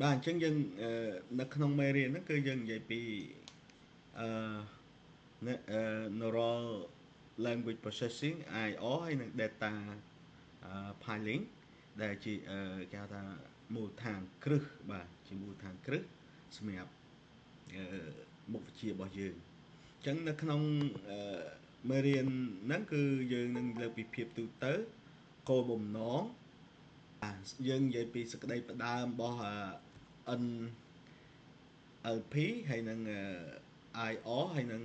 បាទអញ្ចឹងយើងនៅក្នុងមេរៀនហ្នឹងគឺយើងនិយាយពីអឺ neural language processing IR ហើយនិង data piling ដែលជាគេហៅថាមូលដ្ឋានគ្រឹះបាទជាមូលដ្ឋានគ្រឹះសម្រាប់មុខវិជ្ជារបស់យើងអញ្ចឹងនៅក្នុងមេរៀនហ្នឹងគឺយើងនឹងលើកពីភាពទូទៅគោលបំណងយើងនិយាយពីសក្តីផ្ដើមរបស់ NLP ហើយនឹង IR ហើយនឹង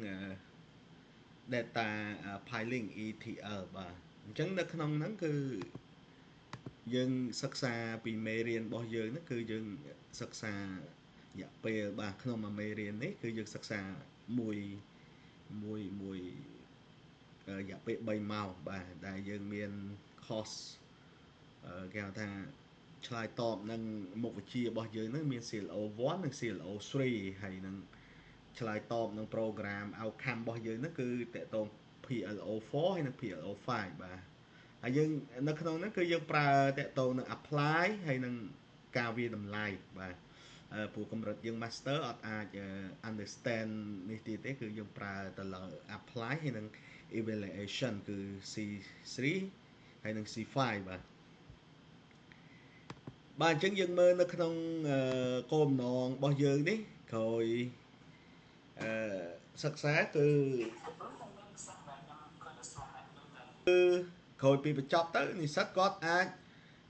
data piling ETL បាទអញ្ចឹងនៅក្នុងហ្នឹងគឺយើងសិក្សាពីមេរៀនរបស់យើងហ្នឹងគឺយើងសិក្សារយៈពេលបាទក្នុងមួយមេរៀននេះគឺយើងសិក្សាមួយមួយមួយរយៈពេល3ម៉ោងបាទដែលយើងមាន course គេហៅថាឆ្លើយតបនឹងមុខវិជ្ជារបស់យើងនឹងមាន CLO 1និង CLO 3ហើយនឹងឆ្លើយតបនឹង program outcome របស់យើងហ្នឹងគឺតកតង PLO 4ហើយនិង PLO 5បាទហើយយើងនៅក្នុងហ្នឹងគឺយើងប្រើតកតងនឹង apply ហើយនឹងការវាតម្លៃបាទព្រោះកម្រិតយើង master អត់អាច understand នេះទៀតទេគឺយើងប្រើទៅលើ apply ហើយនឹង evaluation គឺ C3 ហើយនិង C5 បាទបាទអញ្ចឹងយើងមើលនៅក្នុងគោលបំណងរបស់យើងនេះក្រោយអឺសិក្សាគឺគឺក្រោយពីបញ្ចប់ទៅនិស្សិតគាត់អាច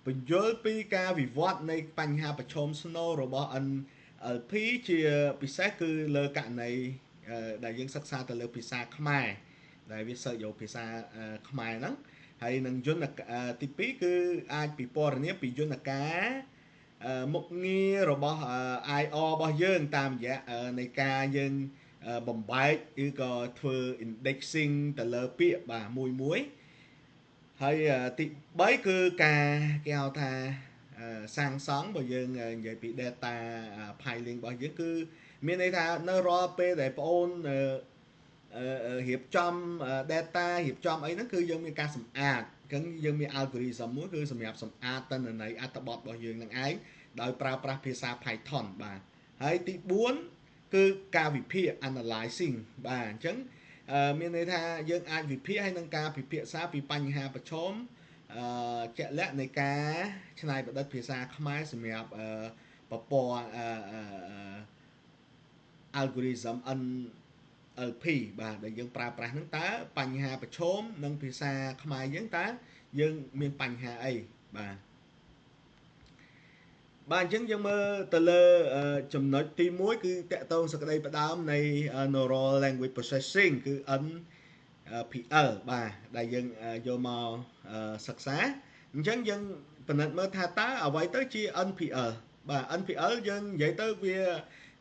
បញ្យល់ពីការវិវត្តនៃបញ្ហាប្រឈមស្នូលរបស់ NLP ជាពិសេសគឺលើករណីដែលយើងសិក្សាទៅលើភាសាខ្មែរដែលវាសើចយកភាសាខ្មែរហ្នឹងហើយនឹងយន្តទី2គឺអាចពិពណ៌នាពីយន្តការមុខងាររបស់ IR របស់យើងតាមរយៈនៃការយើងបំបែកឬក៏ធ្វើ indexing ទៅលើពាក្យបាទមួយមួយហើយទី3គឺការគេហៅថាសាងសង់បើយើងនិយាយពី data piling របស់យើងគឺមានន័យថានៅរាល់ពេលដែលបងអូនរៀបចំ data រៀបចំអីហ្នឹងគឺយើងមានការសម្អាតអញ្ចឹងយើងមាន algorithm មួយគឺសម្រាប់សម្អាតទិន្នន័យអត្ថបទរបស់យើងនឹងឯងដោយប្រើប្រាស់ភាសា Python បាទហើយទី4គឺការវិភាគ analyzing បាទអញ្ចឹងមានន័យថាយើងអាចវិភាគហើយនឹងការពិភាក្សាពីបញ្ហាប្រឈមអឺជាក់លាក់នៃការច្នៃប្រឌិតភាសាខ្មែរសម្រាប់ប្រព័ន្ធ algorithm NLP បាទដែលយើងប្រើប្រាស់ហ្នឹងតើបញ្ហាប្រឈមនិងភាសាខ្មែរយើងតើយើងមានបញ្ហាអីបាទបាទអញ្ចឹងយើងមើលទៅលើចំណុចទី1គឺតកតងសក្តីផ្ដើមនៃ Neural Language Processing គឺ NPL បាទដែលយើងយកមកសិក្សាអញ្ចឹងយើងពិនិត្យមើលថាតើអ្វីទៅជា NPL បាទ NPL យើងនិយាយទៅវា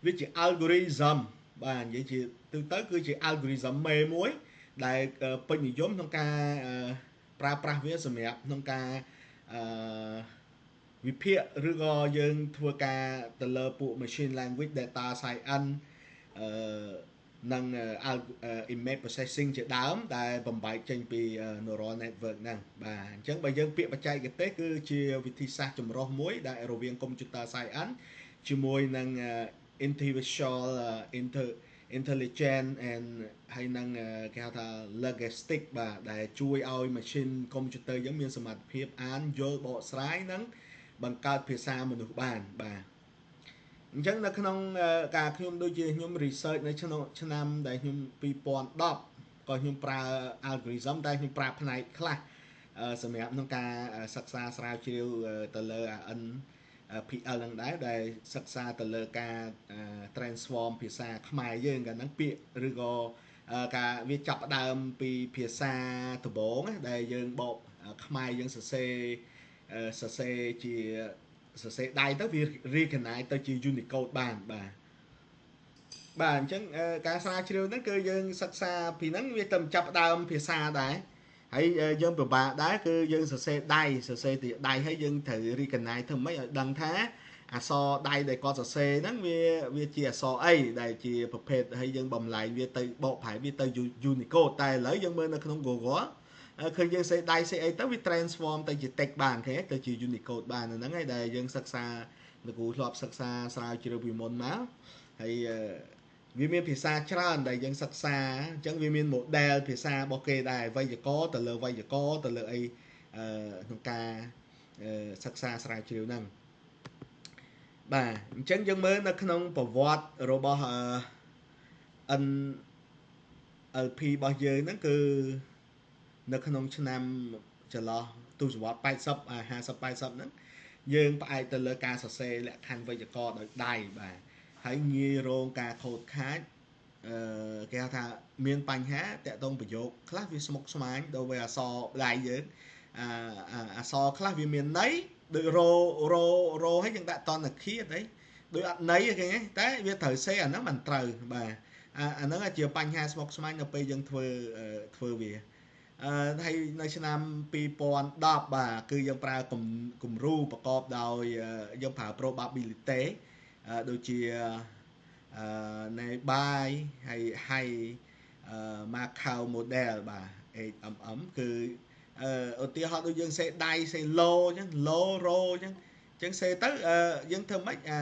វាជា algorithm បាទនិយាយជាទូទៅគឺជា algorithm មេមួយដែលពេញនិយមក្នុងការប្រើប្រាស់វាសម្រាប់ក្នុងការអឺវិភាគឬក៏យើងធ្វើការទៅលើពួក machine language data science អឺនិង image processing ជាដើមដែលបំបែកចេញពី neural network ហ្នឹងបាទអញ្ចឹងបើយើងពាក្យបច្ចេកទេសគឺជាវិធីសាស្ត្រចម្រុះមួយដែលរវាង computer science ជាមួយនឹង intellectual inter intelligent and ហើយនឹងគេហៅថា linguistic បាទដែលជួយឲ្យ machine computer យើងមានសមត្ថភាពអានយល់បកស្រាយនិងបង្កើតភាសាមនុស្សបានបាទអញ្ចឹងនៅក្នុងការខ្ញុំដូចជាខ្ញុំ research នៅក្នុងឆ្នាំដែលខ្ញុំ2010ក៏ខ្ញុំប្រើ algorithm តែខ្ញុំប្រើផ្នែកខ្លះសម្រាប់ក្នុងការសិក្សាស្រាវជ្រាវទៅលើ NPL នឹងដែរដែលសិក្សាទៅលើការ transform ភាសាខ្មែរយើងកាលហ្នឹងពាក្យឬក៏ការវាចាប់ផ្ដើមពីភាសាដំបងដែលយើងបកខ្មែរយើងសរសេរសរសេរជាសរសេរដៃទៅវា recognize ទៅជា Unicode បានបាទបាទអញ្ចឹងការស្រាវជ្រាវហ្នឹងគឺយើងសិក្សាពីហ្នឹងវាទៅចាប់ផ្ដើមភាសាដែរហើយយើងពិបាកដែរគឺយើងសរសេរដៃសរសេរទីដៃហើយយើងត្រូវ recognize ធ្វើម៉េចឲ្យដឹងថាអក្សរដៃដែលគាត់សរសេរហ្នឹងវាវាជាអក្សរអីដែលជាប្រភេទហើយយើងបំលែងវាទៅបកប្រែវាទៅ Unicode តែឥឡូវយើងមើលនៅក្នុង Google ឃើញយើងសេដៃសេអីទៅវា transform ទៅជា text បានឃើញទៅជា Unicode បានហ្នឹងហើយដែលយើងសិក្សាលោកគ្រូធ្លាប់សិក្សាស្រាវជ្រាវពីមុនមកហើយវាមានភាសាច្រើនដែលយើងសិក្សាអញ្ចឹងវាមាន model ភាសារបស់គេដែរវេយ្យាករណ៍ទៅលើវេយ្យាករណ៍ទៅលើអីក្នុងការសិក្សាស្រាវជ្រាវហ្នឹងបាទអញ្ចឹងយើងមើលនៅក្នុងប្រវត្តិរបស់ NLP របស់យើងហ្នឹងគឺនៅក្នុងឆ្នាំចន្លោះទសវត្ស80 50 80ហ្នឹងយើងផ្អែកទៅលើការសរសេរលក្ខខណ្ឌវេយ្យាករណ៍ដោយដៃបាទហើយងាយរងការខូចខាចគេហៅថាមានបញ្ហាតាក់ទងប្រយោគខ្លះវាស្មុគស្មាញដល់វាអក្សរដៃយើងអក្សរខ្លះវាមានន័យដូចរោរោរោហើយយើងដាក់តនឃាតអីដូចអត់ន័យគេតែវាត្រូវសេអាហ្នឹងមិនត្រូវបាទអាហ្នឹងជាបញ្ហាស្មុគស្មាញនៅពេលយើងធ្វើធ្វើវាហើយនៅឆ្នាំ2010បាទគឺយើងប្រើគំរូប្រកបដោយយើងប្រើ probability ដូចជានៃបាយហើយ high Macau model បាទ HMM គឺឧទាហរណ៍ដូចយើងសេដៃសេឡូអញ្ចឹងឡូរ៉ូអញ្ចឹងអញ្ចឹងសេទៅយើងធ្វើម៉េចអា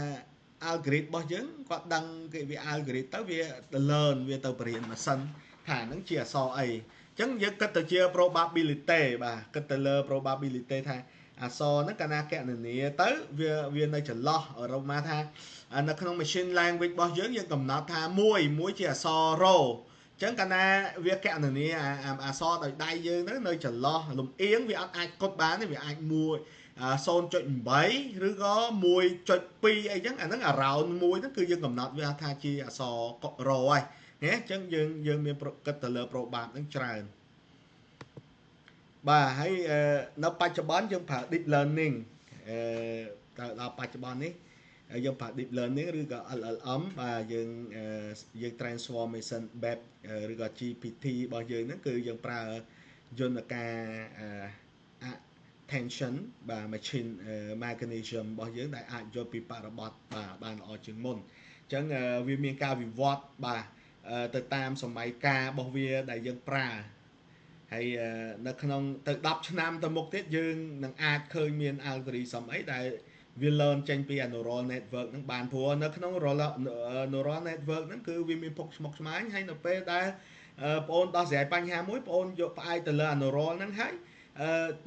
algorithm របស់យើងគាត់ដឹងគេវា algorithm ទៅវា learn វាទៅបរៀនម៉ាស៊ីនថាហ្នឹងជាអក្សរអីអញ្ចឹងយើងគិតទៅជា probability បាទគិតទៅលើ probability ថាអក្សរហ្នឹងកាលណាកណនាទៅវានៅចន្លោះរកមកថានៅក្នុង machine language របស់យើងយើងកំណត់ថាមួយជាអក្សររ៉ូអញ្ចឹងកាលណាវាកណនាអក្សរដោយដៃយើងហ្នឹងនៅចន្លោះលំអៀងវាអត់អាចគត់បានទេវាអាច1 0.8 ឬក៏ 1.2 អីចឹងអាហ្នឹង around 1ហ្នឹងគឺយើងកំណត់វាថាជាអក្សររហើយណាអញ្ចឹងយើងមានគិតទៅលើ probab ហ្នឹងច្រើនបាទហើយនៅបច្ចុប្បន្នយើងប្រើ deep learning ដល់បច្ចុប្បន្ននេះយើងប្រើ deep learning ឬក៏ LLM បាទយើង transformation web ឬក៏ GPT របស់យើងហ្នឹងគឺយើងប្រើយន្តការ attention បាទ machine mechanism របស់យើងដែលអាចយល់ពីបរិបទបាទបានល្អជាងមុនអញ្ចឹងវាមានការវិវត្តបាទទៅតាមសម័យកាលរបស់វាដែលយើងប្រើហើយនៅក្នុងទៅ10ឆ្នាំទៅមុខទៀតយើងនឹងអាចឃើញមាន algorithm អីដែលវា learn ចេញពី neural network ហ្នឹងបានព្រោះនៅក្នុង neural network ហ្នឹងគឺវាមានពុកស្មុគស្មាញហើយនៅពេលដែលបងអូនដោះស្រាយបញ្ហាមួយបងអូនយកផ្អែកទៅលើ neural ហ្នឹងហើយ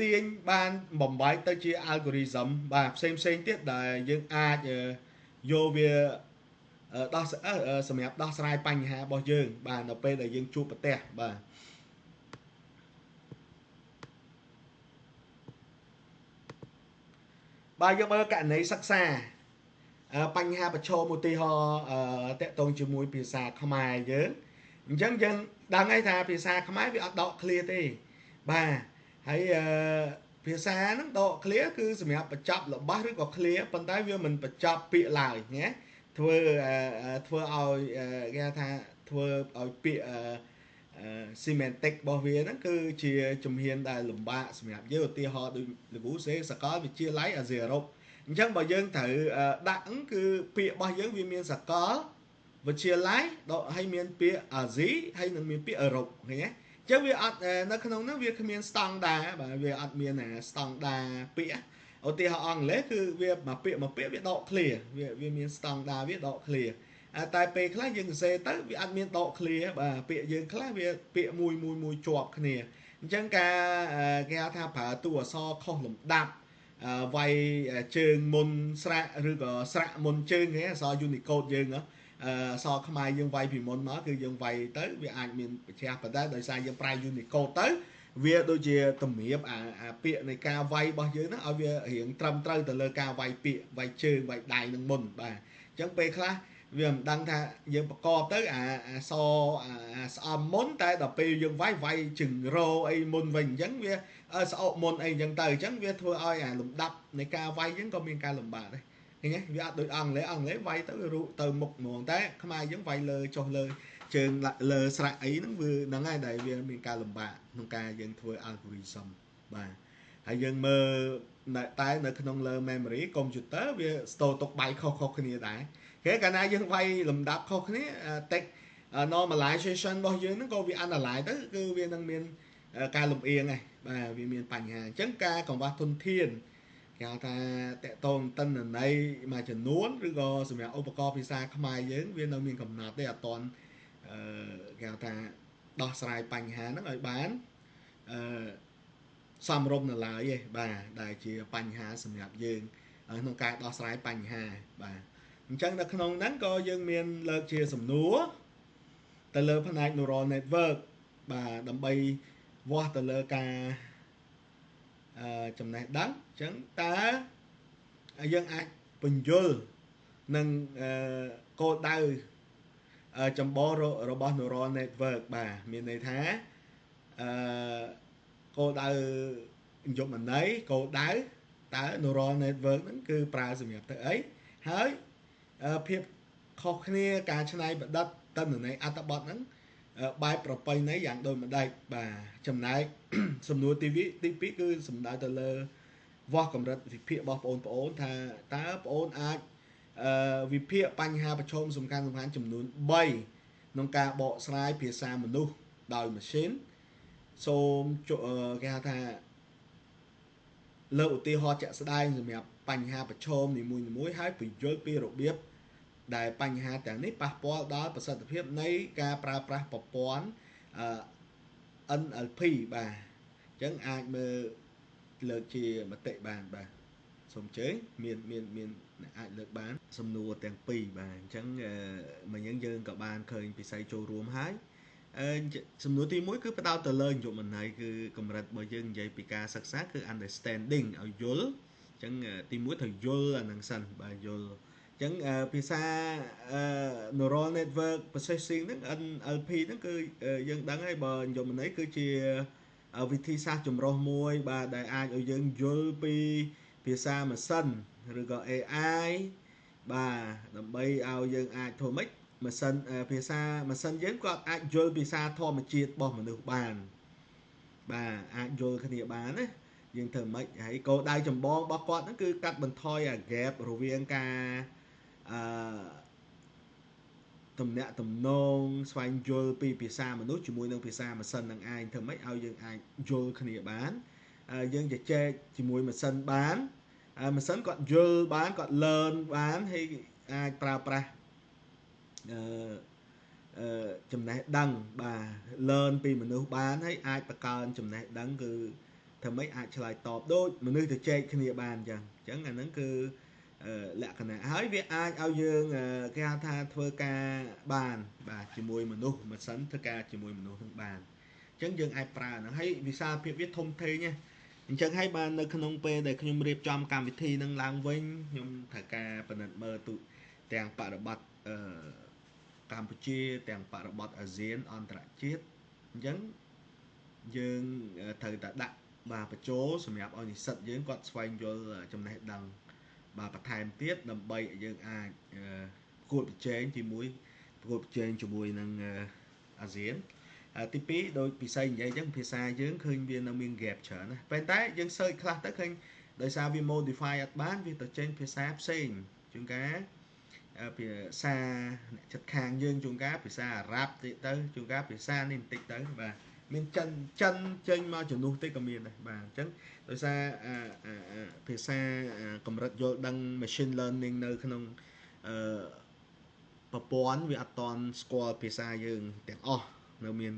ទាញបានបំបែកទៅជា algorithm បាទផ្សេងផ្សេងទៀតដែលយើងអាចយកវាដោះសម្រាប់ដោះស្រាយបញ្ហារបស់យើងបាទនៅពេលដែលយើងជួបប្រទះបាទបាទយើងមើលករណីសិក្សាបញ្ហាប្រឈមឧទាហរណ៍តាក់ទងជាមួយភាសាខ្មែរយើងអញ្ចឹងយើងដឹងហើយថាភាសាខ្មែរវាអត់ដកឃ្លាទេបាទហើយភាសាហ្នឹងដកឃ្លាគឺសម្រាប់បញ្ចប់របស់ឬក៏ឃ្លាប៉ុន្តែវាមិនបញ្ចប់ពាក្យឡើយណាធ្វើឲ្យគេថាធ្វើឲ្យពាក្យ semantic របស់វាហ្នឹងគឺជាជំហានដែលលំបាកសម្រាប់យើងឧទាហរណ៍ដូចលោកគ្រូសេសាកលវិទ្យាល័យអាស៊ីអឺរ៉ុបអញ្ចឹងបើយើងត្រូវដាក់គឺពាក្យរបស់យើងវាមានសាកលវិទ្យាល័យដកហើយមានពាក្យអាស៊ីហើយនឹងមានពាក្យអឺរ៉ុបឃើញទេអញ្ចឹងវាអត់នៅក្នុងហ្នឹងវាគ្មានស្តង់ដាបាទវាអត់មានស្តង់ដាពាក្យឧទាហរណ៍អង់គ្លេសគឺវាមួយពាក្យមួយពាក្យវាដកឃ្លាវាមានស្តង់ដាវាដកឃ្លាតែពេលខ្លះយើងសរសេរទៅវាអត់មានដកឃ្លាបាទពាក្យយើងខ្លះវាពាក្យមួយមួយមួយជាប់គ្នាអញ្ចឹងការគេហៅថាប្រើតួអក្សរខុសលំដាប់វាយជើងមុនស្រៈឬក៏ស្រៈមុនជើងគេអក្សរ Unicode យើងអក្សរខ្មែរយើងវាយពីមុនមកគឺយើងវាយទៅវាអាចមានប្រឆាំងប៉ុន្តែដោយសារយើងប្រើ Unicode ទៅវាដូចជាតម្រៀបអាពាក្យនៃការវាយរបស់យើងហ្នឹងឲ្យវារៀងត្រឹមត្រូវទៅលើការវាយពាក្យវាយជើងវាយដៃនឹងមុនបាទអញ្ចឹងពេលខ្លះវាមិនដឹងថាយើងប្រកបទៅអាសអាស្អំមុនតែដល់ពេលយើងវាយជើងរអីមុនវិញអញ្ចឹងវាស្អកមុនអីអញ្ចឹងទៅអញ្ចឹងវាធ្វើឲ្យអាលំដាប់នៃការវាយហ្នឹងក៏មានការលំបាកដែរឃើញទេវាអត់ដូចអង់គ្លេសអង់គ្លេសវាយទៅរុទៅមុខហ្មងតែខ្មែរយើងវាយលើចុះលើជើងលើស្រៈអីហ្នឹងវាហ្នឹងហើយដែលវាមានការលំបាកក្នុងការយើងធ្វើ algorithm បាទហើយយើងមើលតែនៅក្នុងលើ memory computer វា store ទុកបាយខុសៗគ្នាដែរគេកាលណាយើងវាយលំដាប់ខុសគ្នា text normalization របស់យើងហ្នឹងក៏វា analyze ទៅគឺវានឹងមានការលំអៀងដែរ បាទវាមានបញ្ហាអញ្ចឹងការកង្វះធនធានគេហៅថាតកតងតិនន័យមួយចំនួនឬក៏សម្រាប់ឧបករណ៍ភាសាខ្មែរយើងវានៅមានកំណត់ទេអត់តន់អឺគេហៅថាដោះស្រាយបញ្ហាហ្នឹងឲ្យបានអឺសមរម្យនៅឡើយទេបាទដែលជាបញ្ហាសម្រាប់យើងក្នុងការដោះស្រាយបញ្ហាបាទអញ្ចឹងនៅក្នុងហ្នឹងក៏យើងមានលើកជាសំណួរទៅលើផ្នែក neural network បាទដើម្បីវាស់ទៅលើការចំណេះដឹងអញ្ចឹងតើយើងអាចពន្យល់នឹងគោលដៅចម្បងរបស់ neural network បាទមានន័យថាអឺគោលដៅនិយមន័យគោលដៅតើ neural network ហ្នឹងគឺប្រើសម្រាប់ធ្វើអីហើយភាពខុសគ្នាការច្នៃប្រឌិតតនន័យអត្ថបទហ្នឹងបែបប្រពៃណីយ៉ាងដូចម្ដេចបាទចំណែកសំណួរទី2គឺសំដៅទៅលើវាស់កម្រិតវិភាគរបស់បងប្អូនថាតើបងប្អូនអាចវិភាគបញ្ហាប្រឈមសំខាន់សំខាន់ចំនួន3ក្នុងការបកស្រាយភាសាមនុស្សដោយម៉ាស៊ីនសូមគេហៅថាលើកឧទាហរណ៍ជាក់ស្ដែងសម្រាប់បញ្ហាប្រឈមនីមួយៗហើយពន្យល់ពីរបៀបដែលបញ្ហាទាំងនេះប៉ះពាល់ដល់ប្រសិទ្ធភាពនៃការប្រើប្រាស់ប្រព័ន្ធ NLP បាទអញ្ចឹងអាចមើលលើកជាមតិបានបាទសូមអញ្ជើញមានមានមានអាចលើកបានសំណួរទាំងពីរបាទអញ្ចឹងមកយើងក៏បានឃើញពិសីចូលរួមហើយសំណួរទី1គឺផ្ដោតទៅលើនិយមន័យគឺកម្រិតរបស់យើងនិយាយពីការសិក្សាគឺ understanding ឲ្យយល់អញ្ចឹងទី1ត្រូវយល់អាហ្នឹងសិនបាទយល់អញ្ចឹងភាសា neural network processing ហ្នឹង NLP ហ្នឹងគឺយើងដឹងហើយបើនិយមន័យគឺជាវិធីសាស្ត្រចម្រុះមួយបាទដែលអាចឲ្យយើងយល់ពីភាសាម៉ាស៊ីនឬក៏ AI បាទដើម្បីឲ្យយើងអាចធ្វើម៉េចម៉ាស៊ីនភាសាម៉ាស៊ីនយើងក៏អាចយល់ភាសាធម្មជាតិរបស់មនុស្សបានបាទអាចយល់គ្នាបានណាយើងធ្វើម៉េចហើយគោលដៅចម្បងរបស់គាត់ហ្នឹងគឺកាត់បន្ថយអា gap រវាងការអឺទំនាក់ទំនងស្វែងយល់ពីភាសាមនុស្សជាមួយនឹងភាសាម៉ាស៊ីននឹងឯងធ្វើម៉េចឲ្យយើងអាចយល់គ្នាបានយើងជជែកជាមួយម៉ាស៊ីនបានម៉ាស៊ីនគាត់យល់បានគាត់ learn បានហើយអាចប្រើប្រាស់អឺចំណេះដឹងបាទ learn ពីមនុស្សបានហើយអាចបង្កើនចំណេះដឹងគឺធ្វើម៉េចអាចឆ្លើយតបដូចមនុស្សទៅចែកគ្នាបានអញ្ចឹងអញ្ចឹងអាហ្នឹងគឺលក្ខណៈហើយវាអាចឲ្យយើងគេហៅថាធ្វើការបានបាទជាមួយមនុស្សម៉ាស៊ីនធ្វើការជាមួយមនុស្សនឹងបានអញ្ចឹងយើងអាចប្រើហ្នឹងហើយវិសាលភាពវាធំធេងណាអញ្ចឹងហើយបាននៅក្នុងពេលដែលខ្ញុំរៀបចំកម្មវិធីនឹងឡើងវិញខ្ញុំត្រូវការពិនិត្យមើលទូទាំងបរិបទកម្ពុជាទាំងបរិបទអាស៊ានអន្តរជាតិអញ្ចឹងយើងត្រូវតែដាក់បាទបញ្ចូលសម្រាប់ឲ្យនិស្សិតយើងគាត់ស្វែងយល់ចំណេះដឹងបាទបន្ថែមទៀតដើម្បីឲ្យយើងអាចប្រកួតប្រជែងជាមួយប្រកួតប្រជែងជាមួយនឹងអាស៊ានទី2ដោយពិសីនិយាយអញ្ចឹងភាសាយើងឃើញវានៅមាន gap ច្រើនណាប៉ុន្តែយើង search ខ្លះទៅឃើញដោយសារវា modify អត់បានវាទៅចេញភាសាផ្សេងជួនកាលភាសាអ្នកចិត្តខាងយើងជួនកាលភាសាអារ៉ាប់តិចទៅជួនកាលភាសានេះបន្តិចទៅបាទមានចិនចិនចេញមកជំនួសតិចក៏មានដែរបាទអញ្ចឹងដោយសារភាសាកម្រិតយល់ដឹង machine learning នៅក្នុងអឺប្រព័ន្ធវាអត់តន់ស្គាល់ភាសាយើងទាំងអស់នៅមាន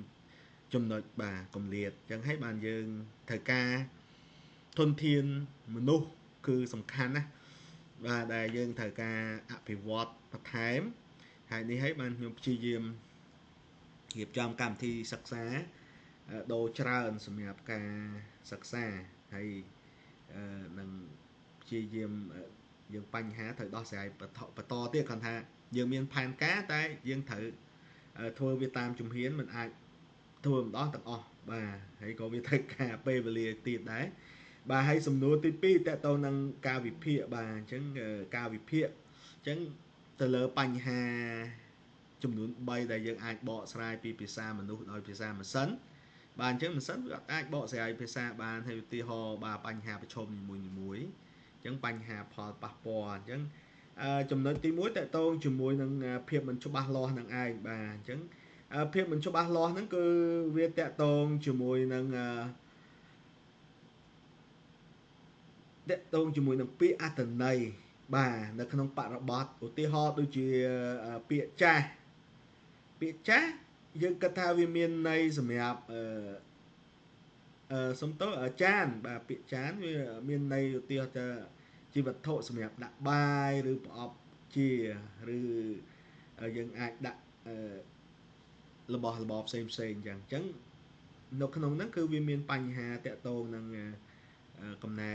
ចំណុចបាទកម្រិតអញ្ចឹងហើយបានយើងត្រូវការធនធានមនុស្សគឺសំខាន់ណាស់បាទដែលយើងត្រូវការអភិវឌ្ឍបន្ថែមហើយនេះហើយបានខ្ញុំព្យាយាមរៀបចំកម្មវិធីសិក្សាដូរច្រើនសម្រាប់ការសិក្សាហើយនឹងព្យាយាមយើងបញ្ហាត្រូវដោះស្រាយបន្តទៀតគាត់ថាយើងមានផែនការតែយើងត្រូវធ្វើវាតាមជំហានមិនអាចធ្វើម្ដងទាំងអស់បាទហើយក៏វាត្រូវការពេលវេលាទៀតដែរបាទហើយសំណួរទី2តើតទៅនឹងការវិភាគបាទអញ្ចឹងការវិភាគអញ្ចឹងទៅលើបញ្ហាចំនួន3ដែលយើងអាចបកស្រាយពីភាសាមនុស្សដោយភាសាម៉ាស៊ីនបាទអញ្ចឹងម៉ាស៊ីនវាអាចបកស្រាយភាសាបានហើយឧទាហរណ៍បាទបញ្ហាប្រឈមនីមួយៗអញ្ចឹងបញ្ហាផលប៉ះពាល់អញ្ចឹងចំណុចទី1តកតងជាមួយនឹងភាពមិនច្បាស់លាស់នឹងឯងបាទអញ្ចឹងភាពមិនច្បាស់លាស់ហ្នឹងគឺវាតកតងជាមួយនឹង តកតងជាមួយនឹងពាក្យអត្ថន័យបាទនៅក្នុងបរិបទឧទាហរណ៍ដូចជាពាក្យចាស់ពាក្យចាស់យើងគិតថាវាមានន័យសម្រាប់អឺអឺសំទោសចានបាទពាក្យចានវាមានន័យឧទាហរណ៍ថាជាវត្ថុសម្រាប់ដាក់បាយឬប្រអប់ជាឬយើងអាចដាក់របស់របរផ្សេងផ្សេងអញ្ចឹងអញ្ចឹងនៅក្នុងហ្នឹងគឺវាមានបញ្ហាតាក់ទងនឹងកំណែ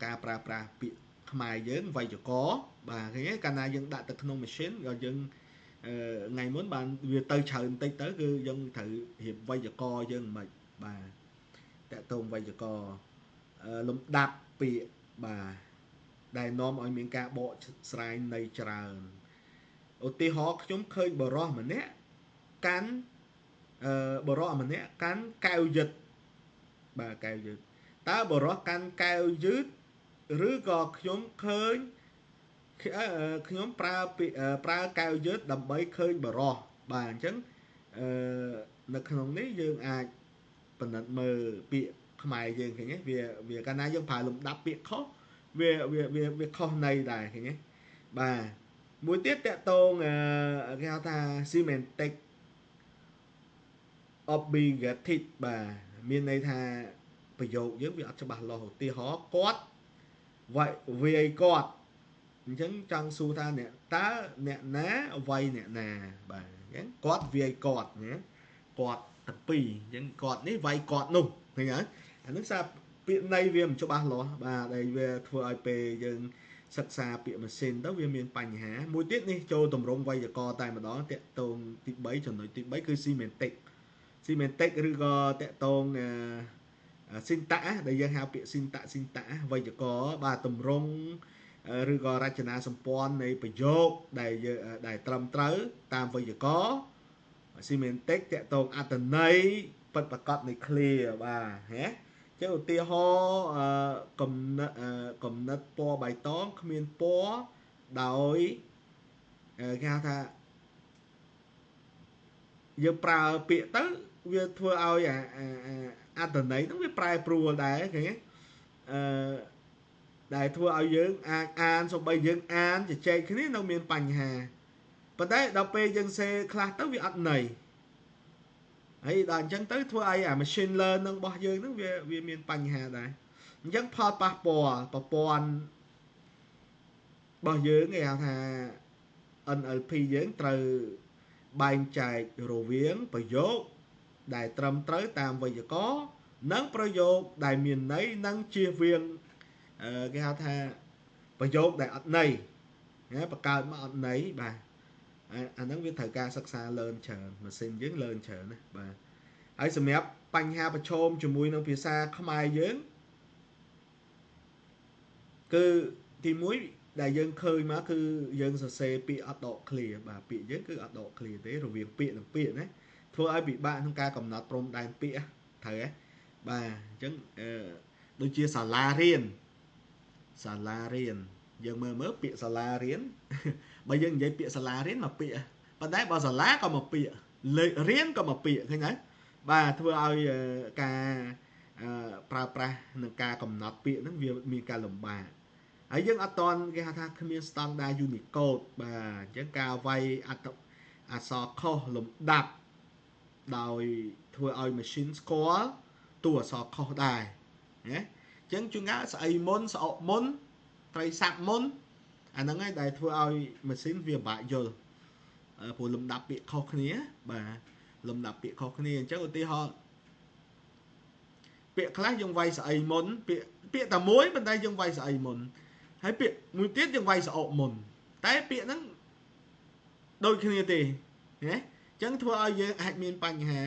ការប្រើប្រាស់ពាក្យខ្មែរយើងវេយ្យាករណ៍បាទឃើញទេកាលណាយើងដាក់ទៅក្នុងម៉ាស៊ីនក៏យើងថ្ងៃមុនបានវាទៅច្រើនបន្តិចទៅគឺយើងត្រូវរៀបវេយ្យាករណ៍យើងមិនបាទតាក់ទងវេយ្យាករណ៍លំដាប់ពាក្យបាទដែលនាំឲ្យមានការបកស្រាយនៃច្រើនឧទាហរណ៍ខ្ញុំឃើញបរោះម្នាក់កាន់បរោះម្នាក់កាន់កែវយឹតបាទកែវយឺតតើបរោះកាន់កែវយឺតឬក៏ខ្ញុំឃើញខ្ញុំប្រើប្រើកែវយឺតដើម្បីឃើញបរោះបាទអញ្ចឹងអឺនៅក្នុងនេះយើងអាចពិនិត្យមើលពាក្យខ្មែរយើងឃើញទេវាវាកាលណាយើងប្រើលំដាប់ពាក្យខុសវាវាវាវាខុសន័យដែរឃើញទេបាទមួយទៀតតកតងគេហៅថា semantic ambiguity បាទមានន័យថាប្រយោគយើងវាអត់ច្បាស់លាស់ឧទាហរណ៍គាត់វាយវាយគាត់អញ្ចឹងចង់សួរថាអ្នកតើអ្នកណាវាយអ្នកណាបាទអញ្ចឹងគាត់វាយគាត់ណាគាត់ទាំងពីរអញ្ចឹងគាត់នេះវាយគាត់នោះឃើញហើយអានឹងសារពាក្យន័យវាមិនច្បាស់លាស់បាទដែលវាធ្វើឲ្យពេលយើងសិក្សាពាក្យម៉ាស៊ីនទៅវាមានបញ្ហាមួយទៀតនេះចូលតម្រង់វេយ្យាករណ៍តែម្ដងតាក់ទងទី3ចំណុចទី3គឺ semantic semantic ឬក៏តាក់ទង syntax ដែលយើងហៅពាក្យ syntax syntax វេយ្យាករណ៍បាទតម្រង់ឬក៏រចនាសម្ព័ន្ធនៃប្រយោគដែលដែលត្រឹមត្រូវតាមវេយ្យាករណ៍ semantic តាក់ទងអត្ថន័យពិតប្រាកដនៃ clear បាទហ៎ចឹងឧទាហរណ៍កំណត់កំណត់ពណ៌បៃតងគ្មានពណ៌ដោយគេហៅថាយើងប្រើពាក្យទៅវាធ្វើឲ្យអាអត្ថន័យហ្នឹងវាប្រែប្រួលដែរឃើញទេអឺដែលធ្វើឲ្យយើងអាចអានសូម្បីយើងអានជជែកគ្នានៅមានបញ្ហាប៉ុន្តែដល់ពេលយើងសេខ្លះទៅវាអត់ន័យហើយដល់អញ្ចឹងទៅធ្វើឲ្យអា machine learn នឹងរបស់យើងហ្នឹងវាវាមានបញ្ហាដែរអញ្ចឹងផលប៉ះពាល់ប្រព័ន្ធរបស់យើងគេហៅថា NLP យើងត្រូវបែងចែករវាងប្រយោគដែលត្រឹមត្រូវតាមវេយ្យាករណ៍និងប្រយោគដែលមានន័យនិងជៀសវាងគេហៅថាប្រយោគដែលអត់ន័យណាបង្កើតមកអត់ន័យបាទអាហ្នឹងវាត្រូវការសិក្សា learn ច្រើនម៉ាស៊ីនយើង learn ច្រើនណាបាទហើយសម្រាប់បញ្ហាប្រឈមជាមួយនឹងភាសាខ្មែរយើងគឺទី1ដែលយើងឃើញមកគឺយើងសរសេរពាក្យអត់ដក clear បាទពាក្យយើងគឺអត់ដក clear ទេរវាងពាក្យនិងពាក្យណាធ្វើឲ្យពិបាកក្នុងការកំណត់ព្រំដែនពាក្យត្រូវទេបាទអញ្ចឹងអឺដូចជាសាលារៀនសាលារៀនយើងមើលមើលពាក្យសាលារៀនបើយើងនិយាយពាក្យសាលារៀនមកពាក្យប៉ុន្តែបើសាលាក៏មកពាក្យលេខរៀនក៏មកពាក្យឃើញទេបាទធ្វើឲ្យការប្រើប្រាស់នឹងការកំណត់ពាក្យហ្នឹងវាមានការលំបាកហើយយើងអត់តន់គេហៅថាគ្មាន standard Unicode បាទអញ្ចឹងការវាយអត្ថអក្សរខុសលំដាប់ដោយធ្វើឲ្យ machine ស្គាល់តួអក្សរខុសដែរណាអញ្ចឹងជួនកាលស្អីមុនស្អកមុនត្រីស័ព្ទមុនអាហ្នឹងឯងដែលធ្វើឲ្យម៉ាស៊ីនវាពិបាកយល់ព្រោះលំដាប់ពាក្យខុសគ្នាបាទលំដាប់ពាក្យខុសគ្នាអញ្ចឹងឧទាហរណ៍ពាក្យខ្លះយើងវាយស្អីមុនពាក្យពាក្យតែមួយប៉ុន្តែយើងវាយស្អីមុនហើយពាក្យមួយទៀតយើងវាយស្អកមុនតែពាក្យហ្នឹងដូចគ្នាទេណាអញ្ចឹងធ្វើឲ្យយើងអាចមានបញ្ហា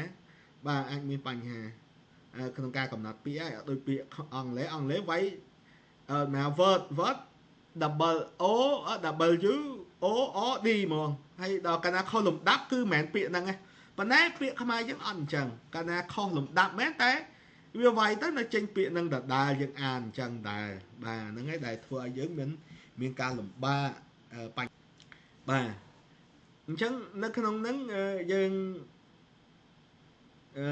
បាទអាចមានបញ្ហាក្នុងការកំណត់ពាក្យហើយអត់ដូចពាក្យអង់គ្លេសអង់គ្លេសវាយណា word word double O W O O D ហ្មងហើយដល់កាលណាខុសលំដាប់គឺមិនមែនពាក្យហ្នឹងទេប៉ុន្តែពាក្យខ្មែរយើងអត់អញ្ចឹងកាលណាខុសលំដាប់មែនតែវាវាយទៅនៅចេញពាក្យហ្នឹងដដែលយើងអានអញ្ចឹងដែរបាទហ្នឹងហើយដែលធ្វើឲ្យយើងមានមានការលំបាកបញ្បាទអញ្ចឹងនៅក្នុងហ្នឹងយើងអឺ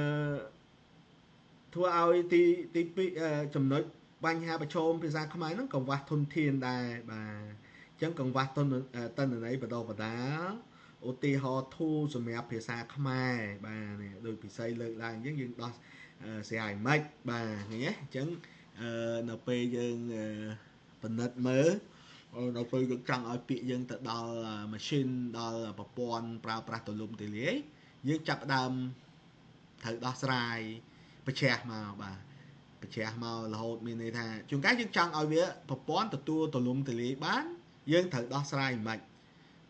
ធ្វើឲ្យទីទី2ចំណុច បញ្ហាប្រឈមភាសាខ្មែរហ្នឹងកង្វះធនធានដែរបាទអញ្ចឹងកង្វះទិន្នន័យបដបដាលឧទាហរណ៍ធូរសម្រាប់ភាសាខ្មែរបាទនេះដោយពិសីលើកឡើងអញ្ចឹងយើងដោះស្រាយមិនបាទឃើញទេអញ្ចឹងនៅពេលយើងពិនិត្យមើលដល់ពេលយើងចង់ឲ្យពាក្យយើងទៅដល់ machine ដល់ប្រព័ន្ធប្រើប្រាស់ទូលំទូលាយយើងចាប់ដើមត្រូវដោះស្រាយប្រឆាំមកបាទប្រឆាំមករហូតមានន័យថាជួនកាលយើងចង់ឲ្យវាប្រព័ន្ធទទួលទូលំទូលាយបានយើងត្រូវដោះស្រាយមិន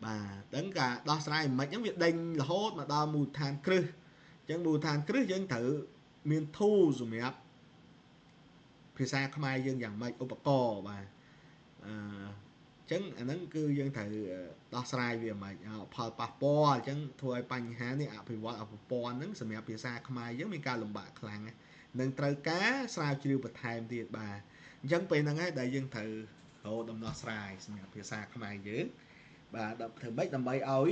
បាទដឹងការដោះស្រាយមិនហ្នឹងវាដេញរហូតមកដល់មូលដ្ឋានគ្រឹះអញ្ចឹងមូលដ្ឋានគ្រឹះយើងត្រូវមាន tool សម្រាប់ភាសាខ្មែរយើងយ៉ាងម៉េចឧបករណ៍បាទអញ្ចឹងអាហ្នឹងគឺយើងត្រូវដោះស្រាយវាមិនផលប៉ះពាល់អញ្ចឹងធ្វើឲ្យបញ្ហានេះអភិវឌ្ឍប្រព័ន្ធហ្នឹងសម្រាប់ភាសាខ្មែរយើងមានការលំបាកខ្លាំងនឹងត្រូវការស្រាវជ្រាវបន្ថែមទៀតបាទអញ្ចឹងពេលហ្នឹងហើយដែលយើងត្រូវរកដំណោះស្រាយសម្រាប់ភាសាខ្មែរយើងបាទធ្វើម៉េចដើម្បីឲ្យ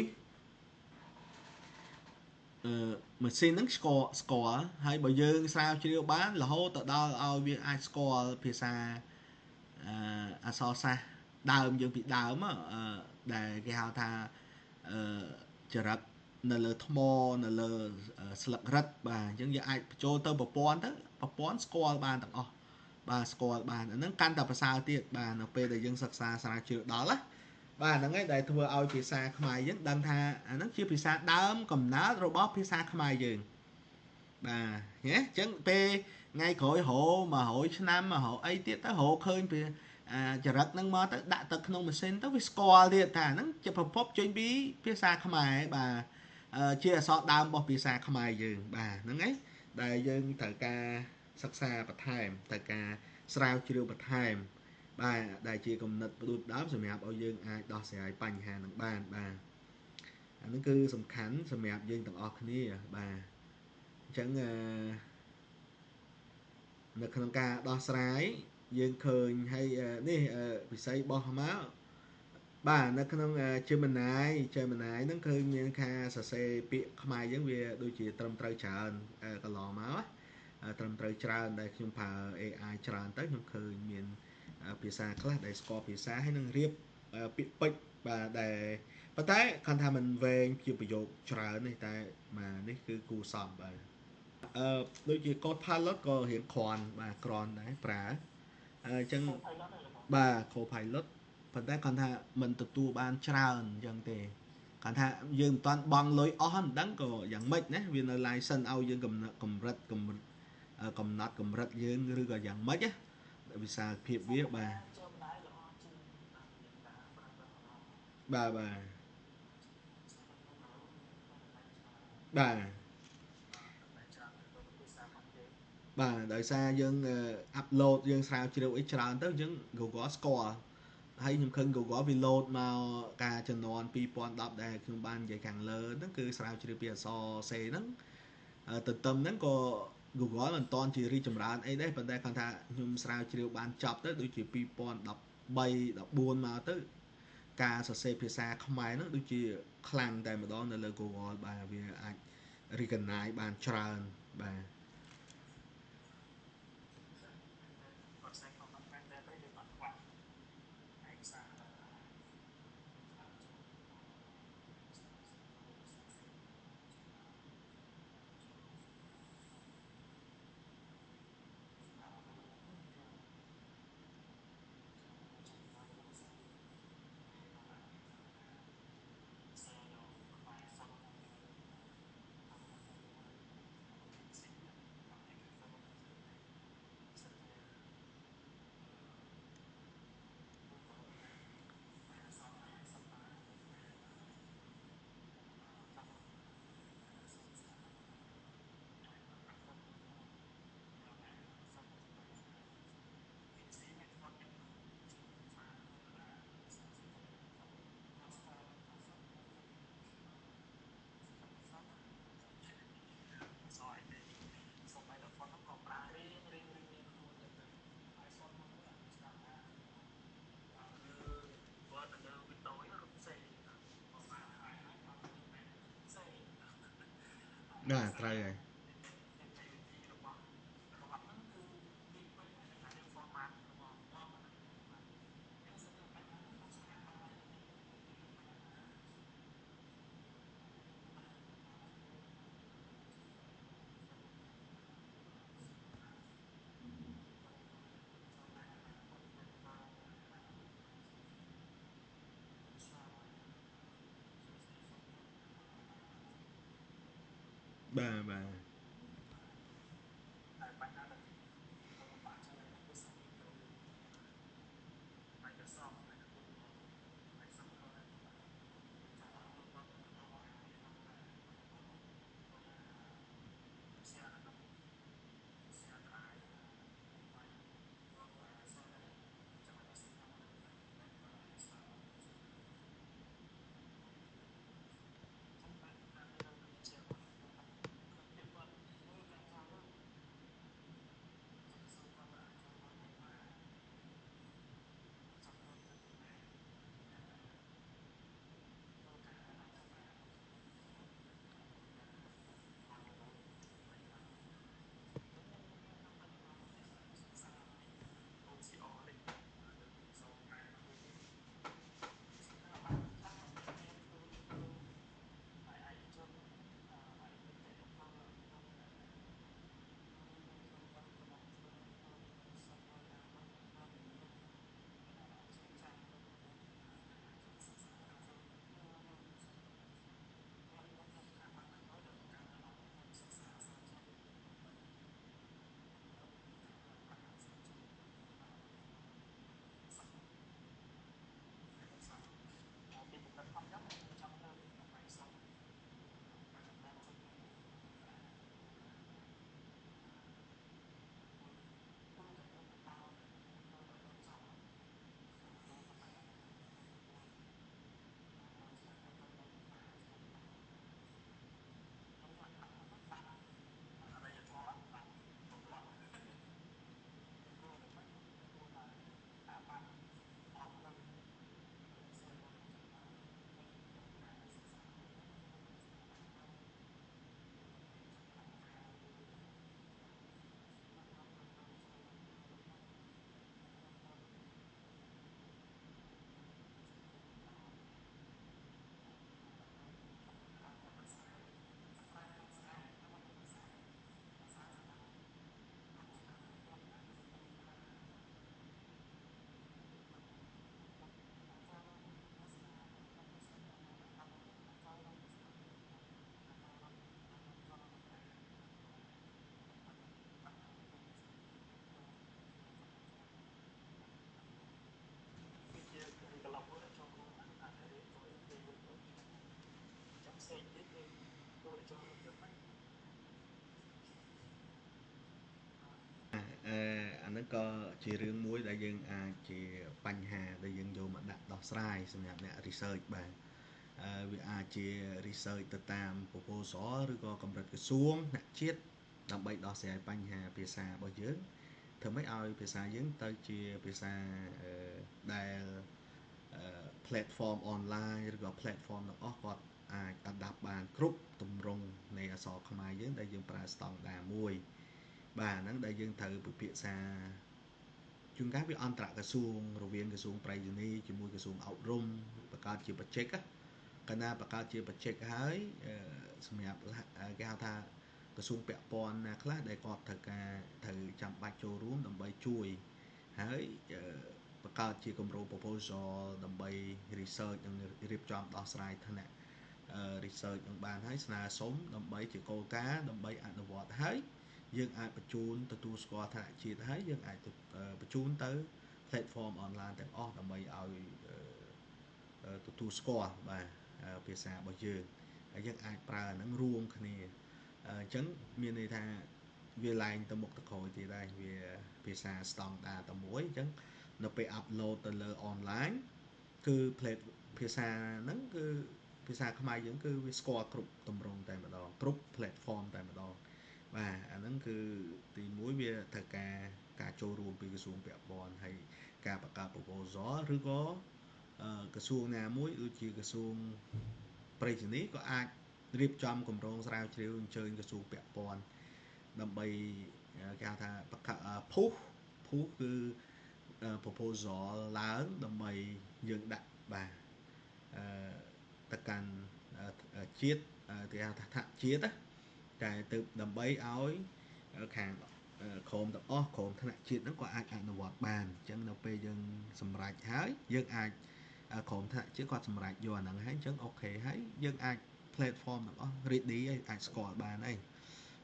ម៉ាស៊ីនហ្នឹងស្គាល់ហើយបើយើងស្រាវជ្រាវបានរហូតទៅដល់ឲ្យវាអាចស្គាល់ភាសាអក្សរសាស្ត្រដើមយើងពីដើមដែលគេហៅថាចរិតនៅលើថ្មនៅលើស្លឹករឹតបាទអញ្ចឹងយើងអាចបញ្ចូលទៅប្រព័ន្ធទៅប្រព័ន្ធស្គាល់បានទាំងអស់បាទស្គាល់បានអាហ្នឹងកាន់តែប្រសើរទៀតបាទនៅពេលដែលយើងសិក្សាស្រាវជ្រាវដល់ណាបាទហ្នឹងហើយដែលធ្វើឲ្យភាសាខ្មែរយើងដឹងថាអាហ្នឹងជាភាសាដើមកំណើតរបស់ភាសាខ្មែរយើងបាទណាអញ្ចឹងពេលថ្ងៃក្រោយរ100ឆ្នាំ100អីទៀតទៅរកឃើញពីចរិតហ្នឹងមកទៅដាក់ទៅក្នុងម៉ាស៊ីនទៅវាស្គាល់ទៀតថាហ្នឹងជាប្រភពចេញពីភាសាខ្មែរបាទជាអក្សរដើមរបស់ភាសាខ្មែរយើងបាទហ្នឹងឯងដែលយើងត្រូវការសិក្សាបន្ថែមត្រូវការស្រាវជ្រាវបន្ថែមបាទដែលជាគំនិតផ្ដួចផ្ដើមសម្រាប់ឲ្យយើងអាចដោះស្រាយបញ្ហានឹងបានបាទអាហ្នឹងគឺសំខាន់សម្រាប់យើងទាំងអស់គ្នាបាទអញ្ចឹងនៅក្នុងការដោះស្រាយយើងឃើញហើយនេះពិសីបោះមកបាទនៅក្នុង Gemini ហ្នឹងឃើញមានការសរសេរពាក្យខ្មែរយើងវាដូចជាត្រឹមត្រូវច្រើនកន្លងមកត្រឹមត្រូវច្រើនដែលខ្ញុំប្រើ AI ច្រើនទៅខ្ញុំឃើញមានភាសាខ្លះដែលស្គាល់ភាសាហើយនឹងរៀបពាក្យពេចន៍បាទដែលប៉ុន្តែគាត់ថាมันវែងជាប្រយោគច្រើននេះតែបាទនេះគឺគូសមបាទដូចជា Copilot ក៏រៀងគ្រាន់បាទគ្រាន់ដែរប្រើអញ្ចឹងបាទ Copilot ប៉ុន្តែគាត់ថាมันទទួលបានច្រើនអញ្ចឹងទេគាត់ថាយើងមិនតាន់បង់លុយអស់មិនដឹងក៏យ៉ាងម៉េចណាវានៅ license ឲ្យយើងកម្រិតកំណត់កម្រិតយើងឬក៏យ៉ាងម៉េចណាវិសាលភាពវាបាទបាទបាទបាទបាទដោយសារយើងអាប់ឡូតយើងស្រាវជ្រាវអីច្រើនទៅអញ្ចឹង Google ស្គាល់ហើយខ្ញុំឃើញ Google វាលោតមកការចំនួន2010ដែលខ្ញុំបាននិយាយខាងលើហ្នឹងគឺស្រាវជ្រាវពីអក្សរ C ហ្នឹងទន្ទឹមហ្នឹងក៏ Google មិនតាន់ជារីចម្រើនអីដែរប៉ុន្តែគាត់ថាខ្ញុំស្រាវជ្រាវបានចប់ទៅដូចជា2013 14មកទៅការសរសេរភាសាខ្មែរហ្នឹងដូចជាខ្លាំងតែម្ដងនៅលើ Google បាទវាអាច recognize បានច្រើនបាទ បាទត្រូវហើយ បាទបាទ អាហ្នឹងក៏ជារឿងមួយដែលយើងអាចជាបញ្ហាដែលយើងយកមកដាក់ដោះស្រាយសម្រាប់អ្នក research បាទវាអាចជា research ទៅតាម proposal ឬក៏កម្រិតក្រសួងថ្នាក់ជាតិដើម្បីដោះស្រាយបញ្ហាភាសារបស់យើងធ្វើម៉េចឲ្យភាសាយើងទៅជាភាសាដែល platform online ឬក៏ platform ទាំងអស់គាត់អាច adapt បានគ្រប់ទម្រង់នៃអក្សរខ្មែរយើងដែលយើងប្រើស្តង់ដារមួយបាទហ្នឹងដែលយើងត្រូវពិភាក្សាជួនកាលវាអន្តរក្រសួងរវាងក្រសួងប្រៃសណីជាមួយក្រសួងអប់រំបង្កើតជាបច្ចេកកាលណាបង្កើតជាបច្ចេកហើយសម្រាប់គេហៅថាក្រសួងពាក់ព័ន្ធណាខ្លះដែលគាត់ត្រូវការត្រូវចាំបាច់ចូលរួមដើម្បីជួយហើយបង្កើតជាគម្រោង proposal ដើម្បី research និងរៀបចំដោះស្រាយថ្នាក់ research នឹងបានហើយស្នើសុំដើម្បីជាគោលការណ៍ដើម្បីអនុវត្តហើយយើងអាចបញ្ជូនទទួលស្គាល់ថ្នាក់ជាតិហើយយើងអាចបញ្ជូនទៅ platform online ទាំងអស់ដើម្បីឲ្យទទួលស្គាល់បាទភាសារបស់យើងហើយយើងអាចប្រើអាហ្នឹងរួមគ្នាអញ្ចឹងមានន័យថាវាឡើងទៅមុខទៅក្រោយទៀតដែរវាភាសាស្តង់ដារតែមួយអញ្ចឹងនៅពេល upload ទៅលើ online គឺ ភាសាហ្នឹងគឺភាសាខ្មែរយើងគឺវាស្គាល់គ្រប់ទម្រង់តែម្ដងគ្រប់ platform តែម្ដងបាទអាហ្នឹងគឺទី1វាត្រូវការការចូលរួមពីក្រសួងពាក់ព័ន្ធហើយការបង្កើត proposal ឬក៏ក្រសួងណាមួយដូចជាក្រសួងប្រៃសណីក៏អាចរៀបចំគម្រោងស្រាវជ្រាវអញ្ជើញក្រសួងពាក់ព័ន្ធដើម្បីគេហៅថាភុះភុះគឺ proposal ឡើងដើម្បីយើងដាក់បាទទៅកាន់ជាតិគេហៅថាថ្នាក់ជាតិណាតែទៅដើម្បីឲ្យខាងក្រុមទាំងអស់ក្រុមថ្នាក់ជាតិហ្នឹងក៏អាចអនុវត្តបានអញ្ចឹងនៅពេលយើងសម្រេចហើយយើងអាចក្រុមថ្នាក់ជាតិគាត់សម្រេចយកអាហ្នឹងហើយអញ្ចឹងអូខេហើយយើងអាច platform ទាំងអស់ ready ហើយអាចស្គាល់បានហើយ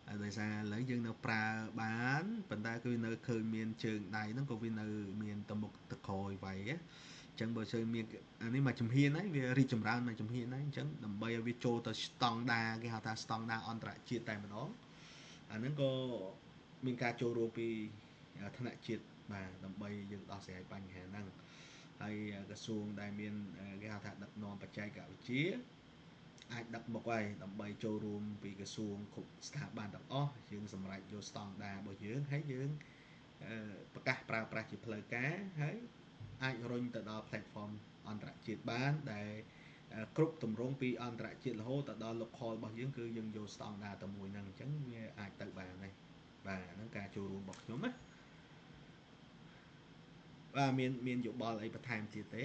ហើយដោយសារឥឡូវយើងនៅប្រើបានប៉ុន្តែគឺនៅឃើញមានជើងដៃហ្នឹងក៏វានៅមានតមុខតក្រោយវាយអញ្ចឹងបើជើងមានអានេះមួយជំហានហើយវារីកចម្រើនមួយជំហានហើយអញ្ចឹងដើម្បីឲ្យវាចូលទៅស្តង់ដាគេហៅថាស្តង់ដាអន្តរជាតិតែម្ដងអាហ្នឹងក៏មានការចូលរួមពីថ្នាក់ជាតិបាទដើម្បីយើងដោះស្រាយបញ្ហាហ្នឹងហើយក្រសួងដែលមានគេហៅថាដឹកនាំបច្ចេកវិទ្យាអាចដឹកមុខហើយដើម្បីចូលរួមពីក្រសួងគ្រប់ស្ថាប័នទាំងអស់យើងសម្រេចយកស្តង់ដារបស់យើងហើយយើងប្រកាសប្រើប្រាស់ជាផ្លូវការហើយអាចរុញទៅដល់ platform អន្តរជាតិបានដែលគ្រប់ទម្រង់ពីអន្តរជាតិរហូតទៅដល់ local របស់យើងគឺយើងយកស្តង់ដាតែមួយហ្នឹងអញ្ចឹងវាអាចទៅបានហើយបាទហ្នឹងការចូលរួមរបស់ខ្ញុំណាបាទមានយោបល់អីបន្ថែមទៀតទេ?